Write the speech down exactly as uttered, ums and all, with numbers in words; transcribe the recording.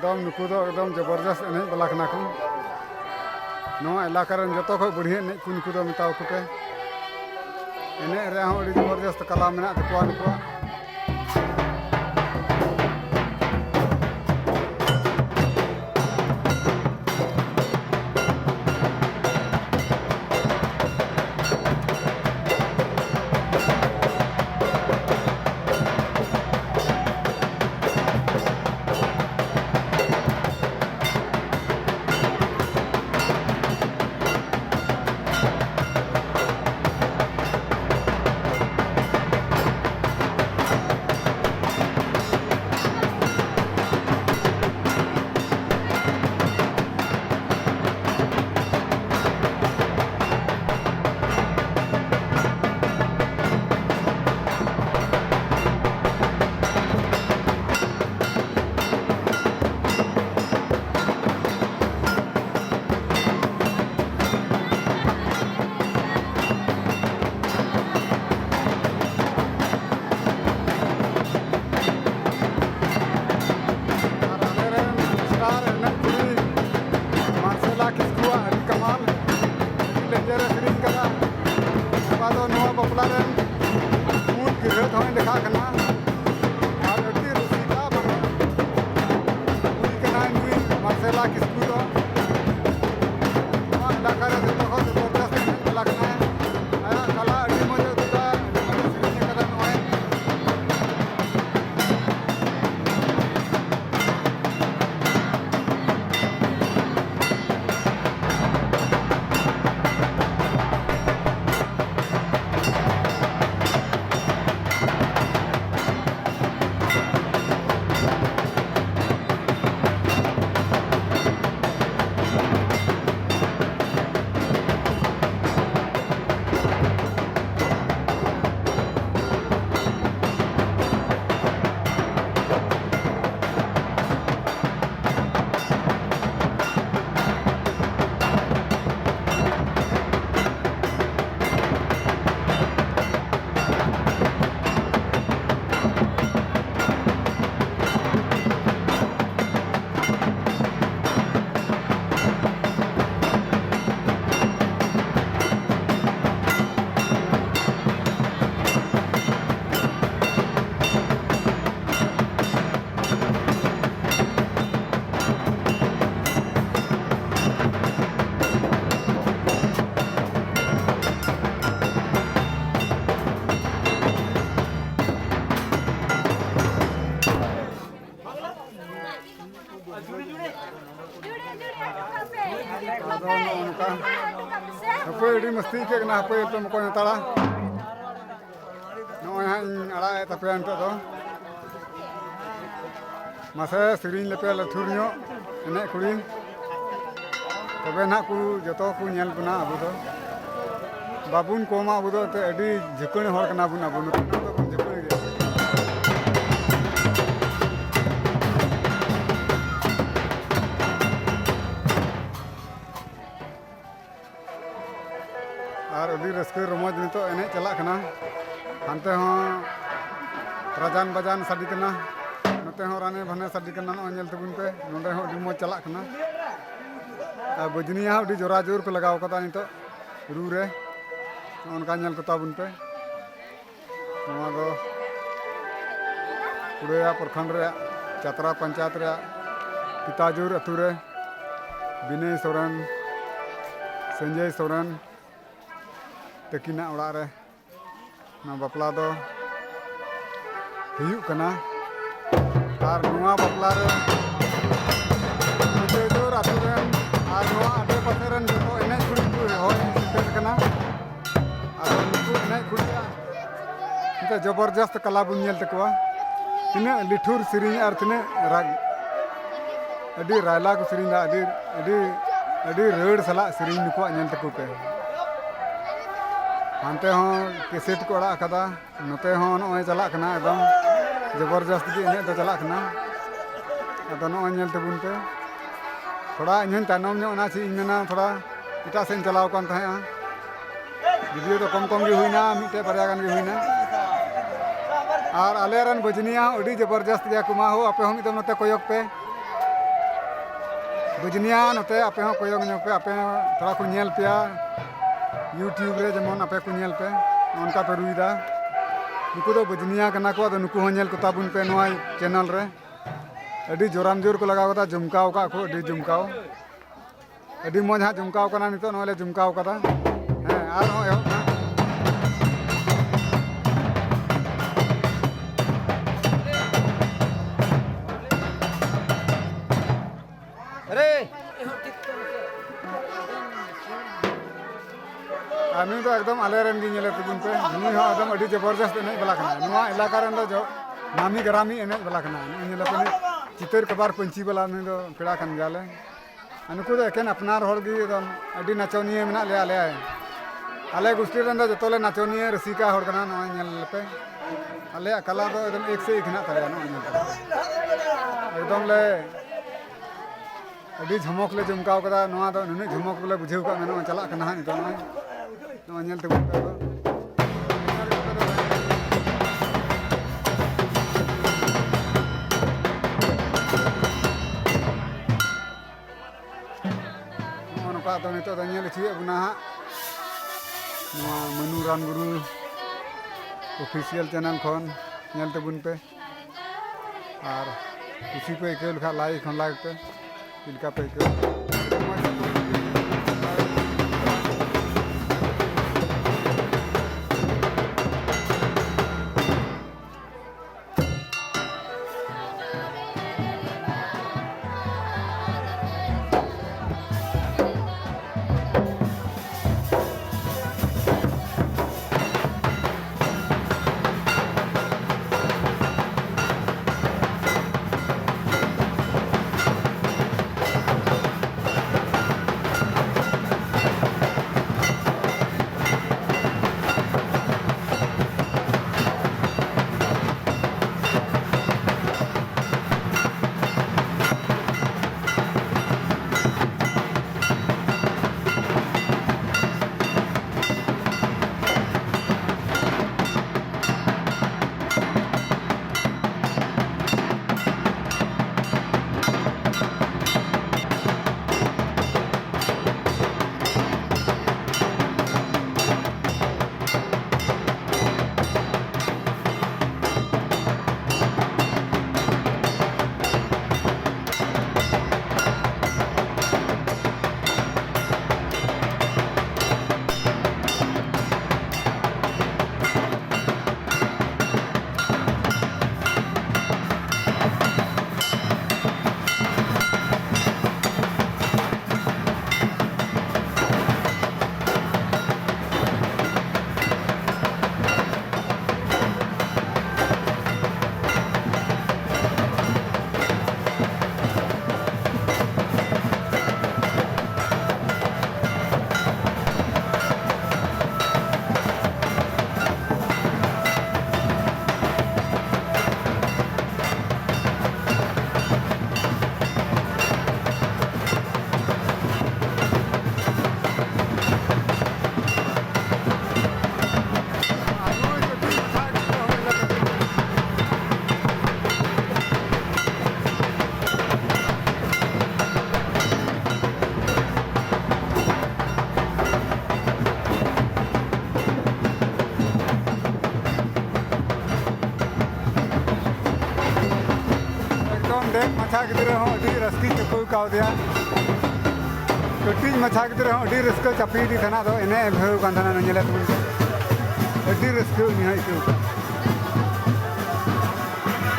ᱮᱠᱫᱚᱢ ᱱᱩᱠᱩ ᱫᱚ ᱮᱠᱫᱚᱢ ᱡᱚᱵᱚᱨᱡᱚᱥᱛ ᱮᱱᱮᱡ ᱵᱟᱞᱟ ᱠᱟᱱᱟ ᱠᱚ᱾ ᱱᱚᱣᱟ ᱮᱞᱟᱠᱟ ᱨᱮᱱ ᱡᱚᱛᱚ ᱠᱷᱚᱱ ᱵᱟᱹᱲᱦᱤᱭᱟᱹ ᱮᱱᱮᱡ ᱠᱚ ᱱᱩᱠᱩ ᱫᱚ ᱢᱮᱛᱟᱣ ᱠᱚ ᱯᱮ᱾ ᱮᱱᱮᱡ ᱨᱮᱭᱟᱜ ᱦᱚᱸ ᱟᱹᱰᱤ ᱡᱚᱵᱚᱨᱡᱚᱥᱛ ᱠᱟᱞᱟ ᱢᱮᱱᱟᱜ ᱛᱟᱠᱚᱣᱟ ᱱᱩᱠᱩᱣᱟᱜ᱾ ᱟᱨ ᱟᱞᱮᱨᱮᱱ star ᱮᱱᱮᱡ ᱠᱩᱲᱤ ᱢᱟᱨᱥᱮᱞᱟ ᱠᱤᱥᱠᱩᱣᱟᱜ ᱟᱹᱰᱤ ᱠᱟᱢᱟᱞ, ᱟᱹᱰᱤ ᱞᱮᱸᱡᱮᱨ ᱮ ᱥᱮᱨᱮᱧ ᱠᱟᱫᱟ᱾ ᱚᱠᱟ ᱫᱚ ᱱᱚᱣᱟ ᱵᱟᱯᱞᱟ ᱨᱮᱱ ᱢᱩᱞ ᱜᱤᱨᱟᱹ ᱦᱚᱸᱭ ᱞᱮᱠᱷᱟᱜ ᱠᱟᱱᱟ᱾ ᱟᱨ ᱟᱹᱰᱤ ᱨᱩᱥᱤᱠᱟ ᱵᱟᱝ ᱠᱩᱲᱤ ᱠᱟᱱᱟᱭ ᱱᱩᱭ ᱢᱟᱨᱥᱮᱞᱟ ᱠᱤᱥᱠᱩ ᱫᱚ᱾ ᱱᱚᱣᱟ ᱮᱞᱟᱠᱟ ᱨᱮ ᱡᱚᱛᱚ ᱠᱷᱚᱱ ᱡᱚᱵᱚᱨᱫᱚᱥᱛ ᱮᱱᱮᱡ ᱵᱟᱞᱟ ᱠᱟᱱᱟᱭ᱾ ᱟᱭᱟᱜ ᱠᱟᱞᱟ ᱟᱹᱰᱤ ᱢᱚᱡᱽ ᱮ ᱩᱫᱩᱜᱟ, ᱟᱹᱰᱤ ᱢᱚᱡᱽ ᱮ ᱥᱮᱨᱮᱧ ᱟᱠᱟᱫᱟ ᱱᱚᱜᱼᱚᱭ᱾ ᱴᱷᱤᱠ ᱠᱟᱱᱟ, ᱦᱟᱯᱳᱭ ᱮᱠᱫᱚᱢ ᱚᱠᱚᱭ ᱦᱟᱛᱟᱲᱟ᱾ ᱱᱚᱜᱼᱚᱭ ᱦᱟᱸᱜ ᱤᱧ ᱟᱲᱟᱜ ᱮᱫ ᱛᱟᱯᱮᱭᱟ ᱱᱤᱛᱚᱜ ᱫᱚ᱾ ᱢᱟᱥᱮ ᱥᱮᱨᱮᱧ ᱞᱮᱯᱮ ᱞᱟᱹᱴᱷᱩᱨ ᱧᱚᱜ, ᱮᱱᱮᱡ ᱠᱩᱲᱤ᱾ ᱛᱚᱵᱮ ᱱᱟᱦᱟᱜ ᱠᱚ ᱡᱚᱛᱚ ᱠᱚ ᱧᱮᱞ ᱵᱚᱱᱟ ᱟᱵᱚ ᱫᱚ᱾ ᱵᱟᱵᱚᱱ ᱠᱚᱢᱟ ᱟᱵᱚ ᱫᱚ, ᱮᱱᱛᱮᱫ ᱟᱹᱰᱤ ᱡᱷᱩᱠᱟᱹᱲ ᱦᱚᱲ ᱠᱟᱱᱟ ᱵᱚᱱ ᱟᱵᱚ᱾ ᱱᱚᱛᱮ ᱫᱚ ᱵᱚᱱ ᱡᱷᱩᱠᱟᱹᱲ ᱜᱮᱭᱟ᱾ ᱟᱨ ᱟᱹᱰᱤ ᱨᱟᱹᱥᱠᱟᱹ ᱨᱚᱢᱚᱡᱽ ᱱᱤᱛᱚᱜ ᱮᱱᱮᱡ ᱪᱟᱞᱟᱜ ᱠᱟᱱᱟ᱾ ᱦᱟᱱᱛᱮ ᱦᱚᱸ ᱨᱟᱡᱟᱱ ᱵᱟᱡᱟᱱ ᱥᱟᱰᱮ ᱠᱟᱱᱟ, ᱱᱚᱛᱮ ᱦᱚᱸ ᱨᱟᱱᱮ ᱵᱷᱟᱱᱮ ᱥᱟᱰᱮ ᱠᱟᱱᱟ᱾ ᱱᱚᱜᱼᱚᱭ ᱧᱮᱞ ᱛᱟᱵᱚᱱ ᱯᱮ, ᱱᱚᱸᱰᱮ ᱦᱚᱸ ᱟᱹᱰᱤ ᱢᱚᱡᱽ ᱪᱟᱞᱟᱜ ᱠᱟᱱᱟ᱾ ᱟᱨ ᱵᱟᱹᱡᱽᱱᱤᱭᱟ ᱦᱚᱸ ᱟᱹᱰᱤ ᱡᱳᱨᱟ ᱡᱳᱨ ᱠᱚ ᱞᱟᱜᱟᱣ ᱠᱟᱫᱟ ᱱᱤᱛᱚᱜ ᱨᱩ ᱨᱮ᱾ ᱱᱚᱜᱼᱚ ᱱᱚᱝᱠᱟ ᱧᱮᱞ ᱠᱚᱛᱟ ᱵᱚᱱ ᱯᱮ᱾ ᱱᱚᱣᱟ ᱫᱚ ᱠᱩᱲᱟᱹᱭᱟ ᱯᱨᱚᱠᱷᱚᱸᱰ ᱨᱮᱭᱟᱜ ᱪᱟᱛᱨᱟ ᱯᱚᱧᱪᱟᱭᱮᱛ ᱨᱮᱭᱟᱜ ᱯᱤᱛᱟᱡᱩᱨ ᱟᱹᱛᱩ ᱨᱮ ᱵᱤᱱᱚᱭ ᱥᱚᱨᱮᱱ, ᱥᱚᱧᱡᱚᱭ ᱥᱚᱨᱮᱱ ᱛᱟᱹᱠᱤᱱᱟᱜ ᱚᱲᱟᱜ ᱨᱮ ᱱᱚᱣᱟ ᱵᱟᱯᱞᱟ ᱫᱚ ᱦᱩᱭᱩᱜ ᱠᱟᱱᱟ᱾ ᱟᱨ ᱱᱚᱣᱟ ᱵᱟᱯᱞᱟ ᱨᱮ ᱯᱤᱛᱟᱡᱩᱨ ᱟᱹᱛᱩ ᱨᱮᱱ ᱟᱨ ᱱᱚᱣᱟ ᱟᱰᱮ ᱯᱟᱥᱮ ᱨᱮᱱ ᱡᱚᱛᱚ ᱮᱱᱮᱡ ᱠᱩᱲᱤ ᱠᱚ ᱦᱚᱦᱚ ᱥᱮᱴᱮᱨ ᱠᱟᱱᱟ᱾ ᱟᱫᱚ ᱱᱩᱠᱩ ᱮᱱᱮᱡ ᱠᱩᱲᱤᱭᱟᱜ ᱱᱤᱛᱚᱜ ᱡᱚᱵᱚᱨᱡᱚᱥᱛ ᱠᱟᱞᱟ ᱵᱚᱱ ᱧᱮᱞ ᱛᱟᱠᱚᱣᱟ᱾ ᱛᱤᱱᱟᱹᱜ ᱞᱤᱴᱷᱩᱨ ᱥᱮᱨᱮᱧ ᱟᱨ ᱛᱤᱱᱟᱹᱜ ᱨᱟᱜᱽ, ᱟᱹᱰᱤ ᱨᱟᱭᱞᱟ ᱠᱚ ᱥᱮᱨᱮᱧ ᱮᱫᱟ, ᱟᱹᱰᱤ, ᱟᱹᱰᱤ, ᱟᱹᱰᱤ ᱨᱟᱹᱲ ᱥᱟᱞᱟᱜ ᱥᱮᱨᱮᱧ ᱱᱩᱠᱩᱣᱟᱜ ᱧᱮᱞ ᱛᱟᱠᱚ ᱯᱮ᱾ ᱦᱟᱱᱛᱮ ᱦᱚᱸ ᱠᱮᱥᱮᱴ ᱠᱚ ᱟᱲᱟᱜ ᱟᱠᱟᱫᱟ, ᱱᱚᱛᱮ ᱦᱚᱸ ᱱᱚᱜᱼᱚᱭ ᱪᱟᱞᱟᱜ ᱠᱟᱱᱟ, ᱮᱠᱫᱚᱢ ᱡᱚᱵᱚᱨᱡᱚᱥᱛ ᱜᱮ ᱮᱱᱮᱡ ᱫᱚ ᱪᱟᱞᱟᱜ ᱠᱟᱱᱟ᱾ ᱟᱫᱚ ᱱᱚᱜᱼᱚᱭ ᱧᱮᱞ ᱛᱟᱵᱚᱱ ᱯᱮ, ᱛᱷᱚᱲᱟ ᱤᱧ ᱦᱚᱸᱧ ᱛᱟᱭᱱᱚᱢ ᱧᱚᱜ ᱮᱱᱟ, ᱪᱮᱫ ᱤᱧ ᱢᱮᱱᱟ, ᱛᱷᱚᱲᱟ ᱮᱴᱟᱜ ᱥᱮᱫ ᱤᱧ ᱪᱟᱞᱟᱣ ᱟᱠᱟᱱ ᱛᱟᱦᱮᱸᱫᱼᱟ᱾ ᱵᱷᱤᱰᱤᱭᱳ ᱫᱚ ᱠᱚᱢ ᱠᱚᱢ ᱜᱮ ᱦᱩᱭᱱᱟ, ᱢᱤᱫᱴᱮᱡ ᱵᱟᱨᱭᱟ ᱜᱟᱱ ᱜᱮ ᱦᱩᱭᱱᱟ᱾ ᱟᱨ ᱟᱞᱮ ᱨᱮᱱ ᱵᱟᱹᱡᱽᱱᱤᱭᱟ ᱦᱚᱸ ᱟᱹᱰᱤ ᱡᱚᱵᱚᱨᱡᱚᱥᱛ ᱜᱮᱭᱟ ᱠᱚ᱾ ᱢᱟ ᱦᱳ, ᱟᱯᱮ ᱦᱚᱸ ᱢᱤᱫ ᱫᱚᱢ ᱱᱚᱛᱮ ᱠᱚᱭᱚᱜ ᱯᱮ᱾ ᱵᱟᱹᱡᱽᱱᱤᱭᱟ ᱱᱚᱛᱮ ᱟᱯᱮ ᱦᱚᱸ ᱠᱚᱭᱚᱜ ᱧᱚᱜ ᱯᱮ, ᱟᱯᱮ ᱦᱚᱸ ᱛᱷᱚᱲᱟ ᱠᱚ ᱧᱮᱞ ᱯᱮᱭᱟ᱾ YouTube ᱨᱮ ᱡᱮᱢᱚᱱ ᱟᱯᱮ ᱠᱚ ᱧᱮᱞ ᱯᱮ, ᱱᱚᱜᱼᱚ ᱱᱚᱝᱠᱟ ᱯᱮ ᱨᱩᱭᱫᱟ᱾ ᱱᱩᱠᱩ ᱫᱚ ᱵᱟᱹᱡᱽᱱᱤᱭᱟ ᱠᱟᱱᱟ ᱠᱚ, ᱟᱫᱚ ᱱᱩᱠᱩ ᱦᱚᱸ ᱧᱮᱞ ᱠᱚᱛᱟ ᱵᱚᱱ ᱯᱮ ᱱᱚᱣᱟ ᱪᱮᱱᱮᱞ ᱨᱮ᱾ ᱟᱹᱰᱤ ᱡᱳᱨᱟᱢ ᱡᱳᱨ ᱠᱚ ᱞᱟᱜᱟᱣ ᱠᱟᱫᱟ, ᱡᱚᱢᱠᱟᱣ ᱠᱟᱜ ᱠᱚ, ᱟᱹᱰᱤ ᱡᱚᱢᱠᱟᱣ᱾ ᱟᱹᱰᱤ ᱢᱚᱡᱽ ᱦᱟᱸᱜ ᱡᱚᱢᱠᱟᱣ ᱠᱟᱱᱟ, ᱱᱤᱛᱚᱜ ᱱᱚᱜᱼᱚᱭ ᱞᱮ ᱡᱚᱢᱠᱟᱣ ᱠᱟᱫᱟ᱾ ᱦᱮᱸ, ᱟᱨᱦᱚᱸ ᱮᱦᱚᱵ ᱱᱟ᱾ ᱟᱨᱮ! ᱟᱞᱮ ᱨᱮᱱ ᱜᱮ ᱧᱮᱞᱮ ᱛᱟᱵᱚᱱ ᱯᱮ, ᱱᱩᱭ ᱦᱚᱸ ᱮᱠᱫᱚᱢ ᱟᱹᱰᱤ ᱡᱚᱵᱚᱨᱡᱚᱥᱛ ᱮᱱᱮᱡ ᱵᱟᱞᱟ ᱠᱟᱱᱟᱭ, ᱱᱚᱣᱟ ᱮᱞᱟᱠᱟ ᱨᱮᱱ ᱫᱚ ᱡᱚ-, ᱱᱟᱢᱤ ᱜᱨᱟᱢᱤ ᱮᱱᱮᱡ ᱵᱟᱞᱟ ᱠᱟᱱᱟᱭ᱾ ᱱᱩᱭ ᱧᱮᱞᱮ ᱯᱮ, ᱱᱩᱭ ᱪᱤᱛᱟᱹᱨ ᱠᱟᱵᱟᱨ ᱯᱟᱹᱧᱪᱤ ᱵᱟᱞᱟ, ᱱᱩᱭ ᱫᱚ ᱯᱮᱲᱟ ᱠᱟᱱ ᱜᱮᱭᱟᱞᱮ᱾ ᱟᱨ ᱱᱩᱠᱩ ᱫᱚ ᱮᱠᱮᱱ ᱟᱯᱱᱟᱨ ᱦᱚᱲ ᱜᱮ, ᱮᱠᱫᱚᱢ ᱟᱹᱰᱤ ᱱᱟᱪᱚᱱᱤᱭᱟᱹ ᱢᱮᱱᱟᱜ ᱞᱮᱭᱟ ᱟᱞᱮ᱾ ᱟᱞᱮ ᱜᱩᱥᱴᱤ ᱨᱮᱱ ᱫᱚ ᱡᱚᱛᱚ ᱞᱮ ᱱᱟᱪᱚᱱᱤᱭᱟᱹ ᱨᱟᱹᱥᱤᱠᱟ ᱦᱚᱲ ᱠᱟᱱᱟ᱾ ᱱᱚᱜᱼᱚᱭ ᱧᱮᱞ ᱞᱮᱯᱮ, ᱟᱞᱮᱭᱟᱜ ᱠᱟᱞᱟ ᱫᱚ ᱮᱠᱫᱚᱢ ᱮᱠ ᱥᱮ ᱮᱠ ᱦᱮᱱᱟᱜ ᱛᱟᱞᱮᱭᱟ᱾ ᱱᱚᱜᱼᱚᱭ ᱧᱮᱞ ᱯᱮ, ᱮᱠᱫᱚᱢ ᱞᱮ ᱟᱹᱰᱤ ᱡᱷᱚᱢᱚᱠ ᱞᱮ ᱡᱚᱢᱠᱟᱣ ᱠᱟᱫᱟ᱾ ᱱᱚᱣᱟ ᱫᱚ ᱱᱩᱱᱟᱹᱜ ᱡᱷᱚᱢᱚᱠ ᱵᱚᱞᱮ ᱵᱩᱡᱷᱟᱹᱣ ᱠᱟᱜ ᱢᱮ, ᱱᱚᱜᱼᱚᱭ ᱪᱟᱞᱟᱜ ᱠᱟᱱᱟ ᱦᱟᱸᱜ ᱱᱤᱛᱚᱜ᱾ ᱱᱚᱜᱼᱚᱭ, ᱱᱚᱜᱼᱚᱭ ᱧᱮᱞ ᱛᱟᱵᱚᱱ ᱯᱮ ᱟᱫᱚ᱾ ᱱᱚᱜᱼᱚ ᱱᱚᱝᱠᱟ ᱟᱫᱚ ᱱᱤᱛᱚᱜ ᱫᱚ ᱧᱮᱞ ᱦᱚᱪᱚᱭᱮᱫ ᱵᱚᱱᱟ ᱦᱟᱸᱜ ᱱᱚᱣᱟ ᱢᱟᱹᱱᱩ ᱨᱟᱱ ᱜᱩᱨᱩ ᱚᱯᱷᱤᱥᱤᱭᱟᱞ ᱪᱮᱱᱮᱞ ᱠᱷᱚᱱ᱾ ᱧᱮᱞ ᱛᱟᱵᱚᱱ ᱯᱮ ᱟᱨ ᱠᱩᱥᱤ ᱯᱮ ᱟᱹᱭᱠᱟᱹᱣ ᱞᱮᱠᱷᱟᱱ ᱞᱟᱭᱤᱠ ᱦᱚᱸ ᱞᱟᱭᱤᱠ ᱯᱮ᱾ ᱪᱮᱫ ᱞᱮᱠᱟ ᱯᱮ ᱟᱹᱭᱠᱟᱹᱣ? ᱰᱮᱠ ᱢᱟᱪᱷᱟ ᱜᱤᱫᱽᱨᱟᱹ ᱦᱚᱸ ᱟᱹᱰᱤ ᱨᱟᱹᱥᱠᱟᱹᱧ ᱴᱷᱟᱹᱣᱠᱟᱹᱣ ᱠᱟᱣᱫᱮᱭᱟ᱾ ᱠᱟᱹᱴᱤᱡ ᱢᱟᱪᱷᱟ ᱜᱤᱫᱽᱨᱟᱹ ᱦᱚᱸ ᱟᱹᱰᱤ ᱨᱟᱹᱥᱠᱟᱹ ᱪᱟᱯᱮᱭᱮᱫᱮ ᱛᱟᱦᱮᱱᱟ, ᱟᱫᱚ ᱮᱱᱮᱡ ᱮ ᱵᱷᱟᱹᱣ ᱠᱟᱱ ᱛᱟᱦᱮᱱᱟ ᱧᱮᱞᱮᱫ ᱵᱚᱱ᱾ ᱟᱹᱰᱤ ᱨᱟᱹᱥᱠᱟᱹ ᱩᱱᱤ ᱦᱚᱸᱭ ᱟᱹᱭᱠᱟᱹᱣ ᱠᱟᱜᱼᱟ᱾